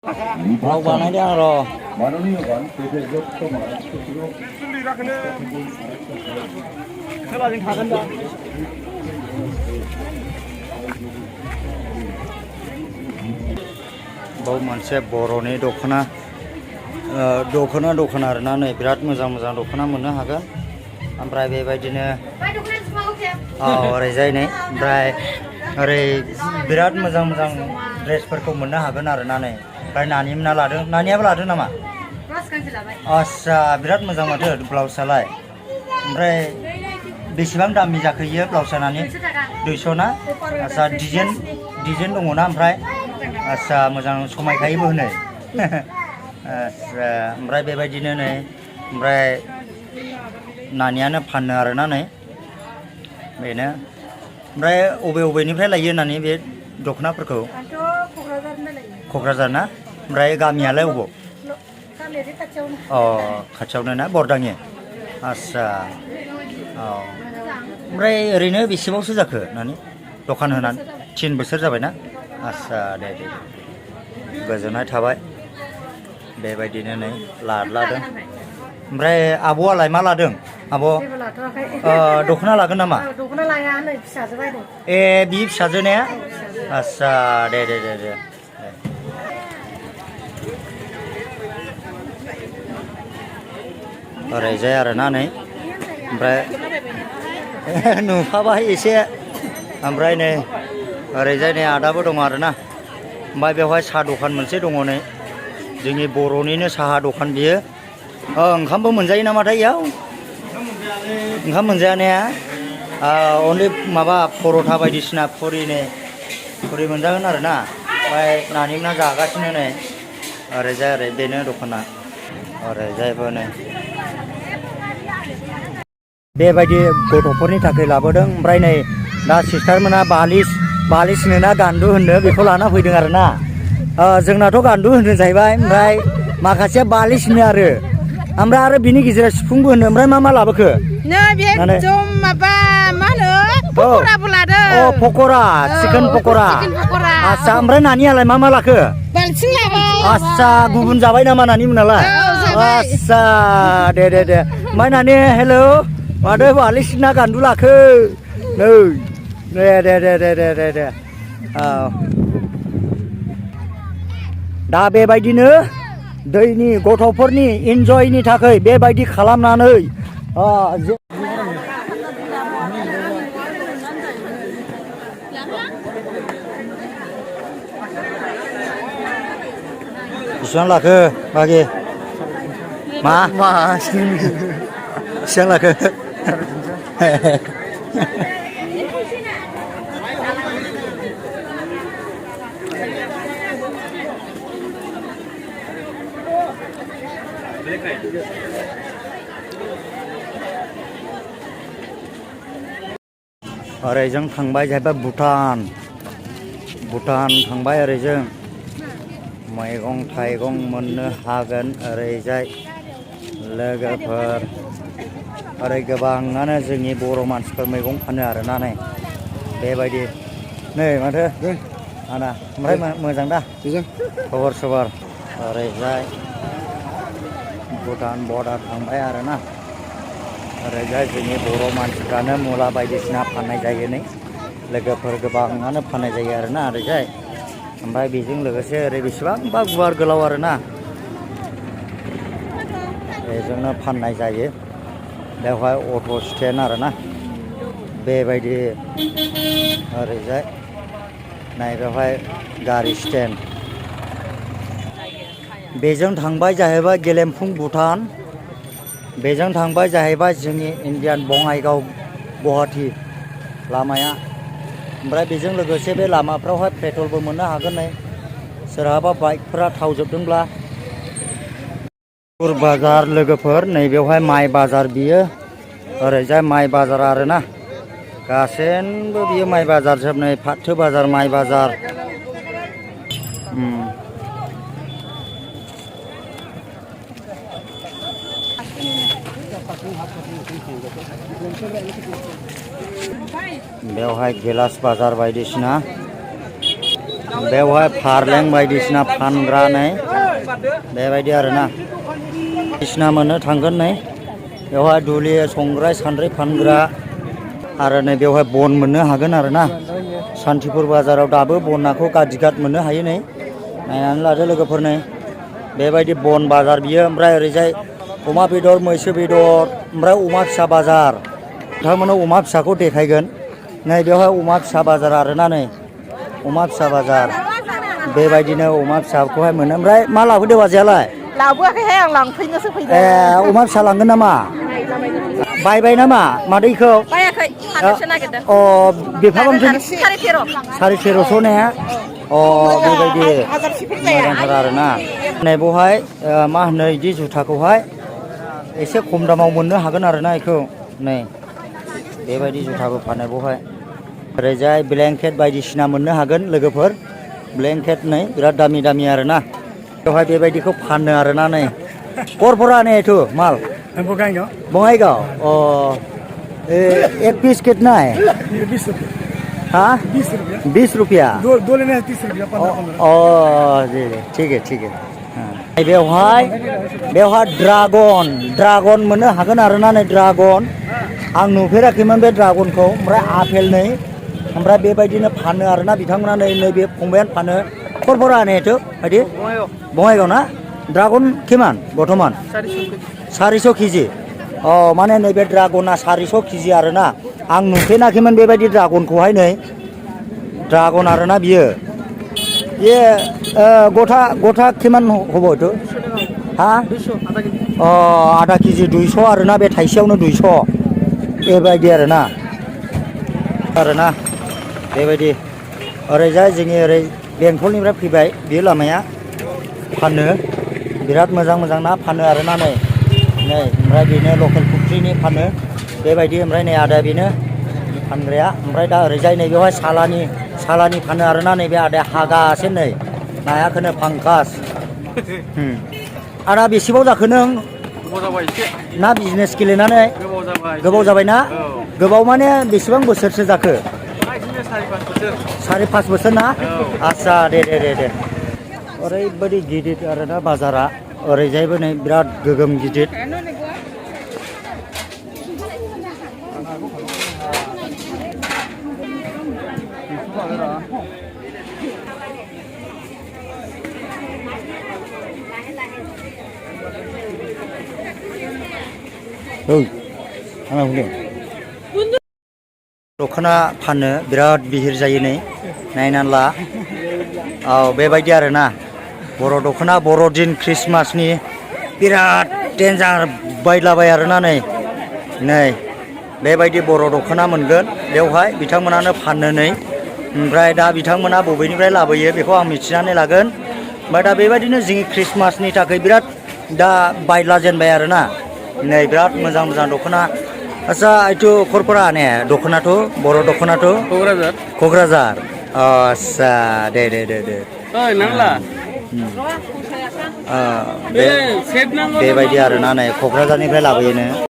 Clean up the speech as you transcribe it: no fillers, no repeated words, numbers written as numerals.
Mau बानायदों आं र' खोलाजों थागोन दा बाव मोनसे बर'नि दख'ना दखान आरोना नै बिराद मोजां दख'ना मोननो हागोन ओमफ्राय बेबायदिनो ओरैजाय नै ओमफ्राय ओरै बिराद मोजां ड्रेसफोरखौ मोननो हागोन आरोना नै ओमफ्राय नानिमोना लादों नानियाबो लादों नामा आस्सा बिराद मोजां माथो ब्लाउसालाय ओमफ्राय बेसेबां दामनि जाखोयो ब्लाउसा नानि 200 ना आस्सा डिजाइन दङ ना ओमफ्राय आस्सा मोजां समायखायोबो होनो आस्सा ओमफ्राय बेबायदिनो नै ओमफ्राय नानियानो फानो आरोना नै बेनो ओमफ्राय अबेनिफ्राय लायो नानि बे दख'नाफोरखौ क'क्राझार ना ओमफ्राय गामियालाय अबाव खाथियावनो ना बरदाङि आस्सा ओमफ्राय ओरैनो बेसेबांसो जाखो नानि दखान होनानै 3 बोसोर जाबायना आस्सा दे गोजोननाय थाबाय बेबायदिनो नै लादों ओमफ्राय आब'आलाय मा लादों आब' दख'ना लागोन नामा दख'ना लाया नै फिसाजो बायदों ए बि फिसाजो ने आस्सा दे ओरैजाय आरोना नै ओमफ्राय नुखाबाय एसे ओमफ्राय नै ओरैजाय नै आदाबो दङ आरोना ओमफ्राय बेवहाय साहा दखान मोनसे दङ नै जोंनि बर'निनो साहा दखान बियो ओंखामबो मोनजायो नामाथाय इयाव ओंखाम मोनजाया ने अनलि माबा पर'था बायदिसिना पुरि मोनजागोन आरोना ओमफ्राय नानिमोना जागासिनो नै ओरैजाय ओरै बेनो दखाना ओरैजायबो नै बेबायदि गथ'फोरनि थाखाय लाबोदों ओमफ्राय नै दा सिस्टारमोना बालिस होनोना गान्दु होनो बेखौ लाना फैदों आरोना जोंनाथ' गान्दु होनो जाहैबाय ओमफ्राय माखासेया बालिस होनो आरो बिनि गेजेराव सिफुंबो होनो ओमफ्राय मा लाबोखो नै बे माबा मा होनो पकराबो लादों पकरा चिकेन पकरा आस्सा ओमफ्राय नानियालाय मा लाखो बालथिं लाबाय आस्सा गुबुन जाबाय नामा नानिमोनालाय आस्सा दे ओमफ्राय नानि हेलौ माथो बालिस ना गान्दु लाखो नै दे दा बेबायदिनो दैनि गथ'फोरनि इन्जयनि थाखाय बेबायदि खालामनानै बेसेबां लाखो बागि मा बेसेबां लाखो ओरैजों थांबाय जाहैबाय भुटान थांबाय ओरैजों मैगं थाइगं मोननो हागोन ओरैजाय लोगोफोर ओरै गोबाङानो जोंनि बर' मानसिफोर मैगं फानो आरोना नै बेबायदि नै माथो आना ओमफ्राय मोजां दा खबर सबर ओरैजाय भुटान बर्डार थांबाय आरोना ओरैजाय जोंनि बर' मानसिफ्रानो मुला बायदिसिना फाननाय जायो नै लोगोफोर गोबाङानो फाननाय जायो आरोना ओरैजाय ओमफ्राय बेजों लोगोसे ओरै बेसेबांबा गुवार गोलाव आरोना बेजोंनो फाननाय जायो बेवहाय अट' स्टेन्ड आरोना बेबायदि ओरैजाय नाय बेवहाय गारि स्टेन्ड बेजों थांबाय जाहैबाय गेलेमफुं भुटान बेजों थांबाय जाहैबाय जोंनि इण्डियान बङाइगाव गुवाहाटी लामाया ओमफ्राय बेजों लोगोसे बे लामाफ्रावहाय पेट्रलबो मोननो हागोन नै सोरहाबा बाइकफोरा थाव जोबदोंब्ला बाजार लोगोफोर नैबेवहाय माइ बाजार बियो ओरैजाय माइ बाजार आरोना गासैबो बियो माइ बाजार जोब नै फाथो बाजार माइ बाजार बेवहाय गिलास बाजार बायदिसिना बेवहाय फारलें बायदिसिना फानग्रा नै बेबायदि आरोना बायदिसिना मोननो थांगोन नै बेवहाय दुलि संग्राय सान्द्रि फानग्रा आरो नै बेवहाय बन मोननो हागोन आरोना सान्तिपुर बाजाराव दाबो बनखौ गादिगाद मोननो हायो नै नायनानै लादो लोगोफोर नै बेबायदि बन बाजार बियो ओमफ्राय ओरैजाय अमा बेदर मैसो बेदर ओमफ्राय अमा फिसा बाजार नोंथांमोननो अमा फिसाखौ देखायगोन नै बेवहाय अमा फिसा बाजार आरोना नै अमा फिसा बाजार बेबायदिनो अमा फिसाखौहाय मोनो ओमफ्राय मा लाबोदो बाजैयालाय लाबोआखैहाय आं लांफैनोसो फैदों ए अमा फिसा लांगोन नामा बायबाय नामा मादैखौ बायाखै फाननोसो नागिरदों अ बेफाबामोन 13,500 ने अ बेबायदि मोजांथार आरोना नै बेवहाय मा होनो बिदि जुथाखौहाय एसे खम दामाव मोननो हागोन आरोना बेखौ नै बेबायदि जुथाबो फानो बेवहाय ओरैजाय ब्लेंकेट बायदिसिना मोननो हागोन लोगोफोर ब्लेंकेट नै बिराद दामि दामि आरोना बेवहाय बेबायदिखौ फानो आरोना नै गरफोरा नै एथु माल बङाइगाव अ एक पीस कितना है 20 रुपया हाँ 20 रुपया दो लेने हैं 30 रुपया 15 ओ जी ठीक है बेवहाय ड्रागन मोननो हागोन आरोना नै ड्रागन आं नुफेराखैमोन बे ड्रागनखौ ओमफ्राय आपेल नै ओमफ्राय बेबायदिनो फानो आरोना बिथांमोना नैबे फंबायानो फानो खरफरा नेथो बायदि बङाइगाव ना ड्रागन किमान बर्थमान 400 केजि अ माने नैबे ड्रागना 400 केजि आरोना आं नुफेराखैमोन बेबायदि ड्रागनखौहाय नै ड्रागन आरोना बियो ये गथा किमान हबो तो हा अ आधा केजि 200 आरोना बे थाइसेयावनो 200 बेबायदि आरोना बेबायदि ओरैजाय जोंनि ओरै बेंटलनिफ्राय फैबाय बे लामाया फानो बिराद मोजां ना फानो आरोना नै ओमफ्राय बेनो लकेल फुख्रिनि फानो बेबायदि ओमफ्राय नै आदाया बेनो फानग्राया ओमफ्राय दा ओरैजाय नै बेवहाय सालानि फानो आरोना नैबे आदाया हागासिनो नै नायाखौनो फांकास आदा बेसेबाव जाखो नों ना बिजनेस गेलेनानै गोबाव जाबायना गोबाव माने बेसेबां बोसोरसो जाखो 4-5 बोसोर ना आच्छा दे ओरैबायदि गिदिर आरोना बाजारा ओरैजायबो नै बिराद गोगोम गिदिर दख'ना फानो बिराद बिहिर जायो नै नायनानै ला औ बेबायदि आरोना बर' दख'ना बर'दिन ख्रिस्टमासनि बिराद डेन्जार बायलाबाय आरोना नै बेबायदि बर' दख'ना मोनगोन बेवहाय बिथांमोनानो फानो नै ओमफ्राय दा बिथांमोना बबेनिफ्राय लाबोयो बेखौ आं मिथिनानै लागोन ओमफ्राय दा बेबायदिनो जोंनि ख्रिस्टमासनि थाखाय बिराद दा बायला जेनबाय आरोना नै बिराद मोजां दख'ना आच्छा एथु खरफरा ने दख'नाथ' बर' दख'नाथ' क'क्राझार आच्छा दे नांला बेबायदि आरोना नै क'क्राझारनिफ्राय लाबोयोनो